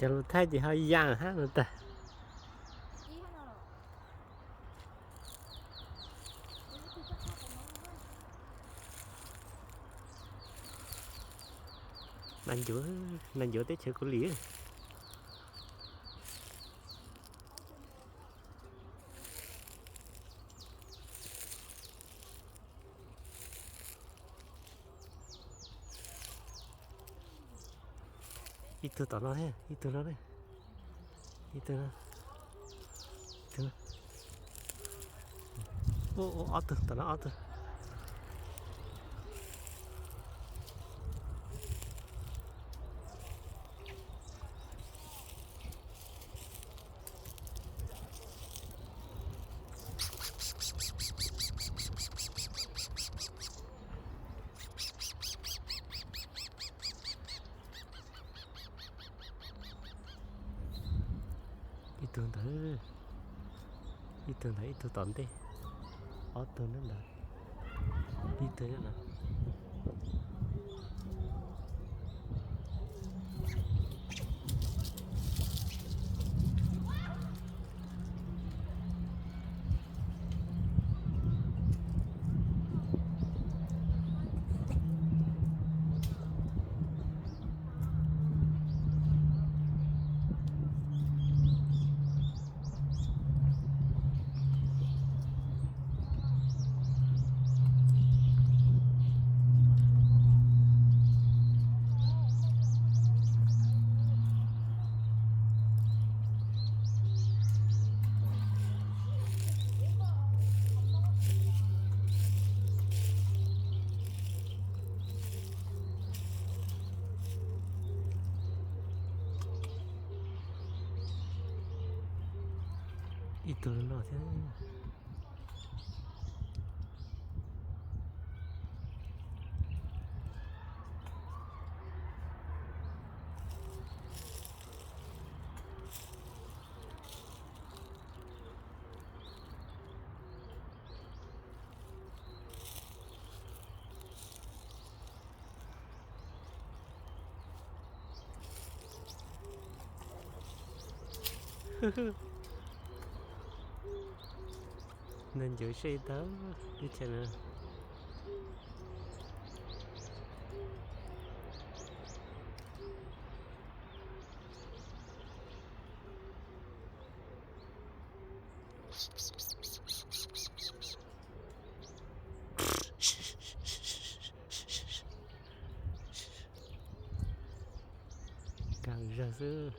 Cov lus thaij ces ho yam hab no tag. Nas ncuav, nas ncuav teb chaws Kuv Lim. Ib tug tom no, ib tug no, ib tug no, ib tug no. Ua, ua ob tug tom no, ob tug. Ib tug ntawd, ib tug ntawd, ib tug tom ntej, ob tug nyob ntawd, ib tug nyob no. Ib tug no thiab. Nws ncuav seb tau teb chaws na. Kaam zag xwb.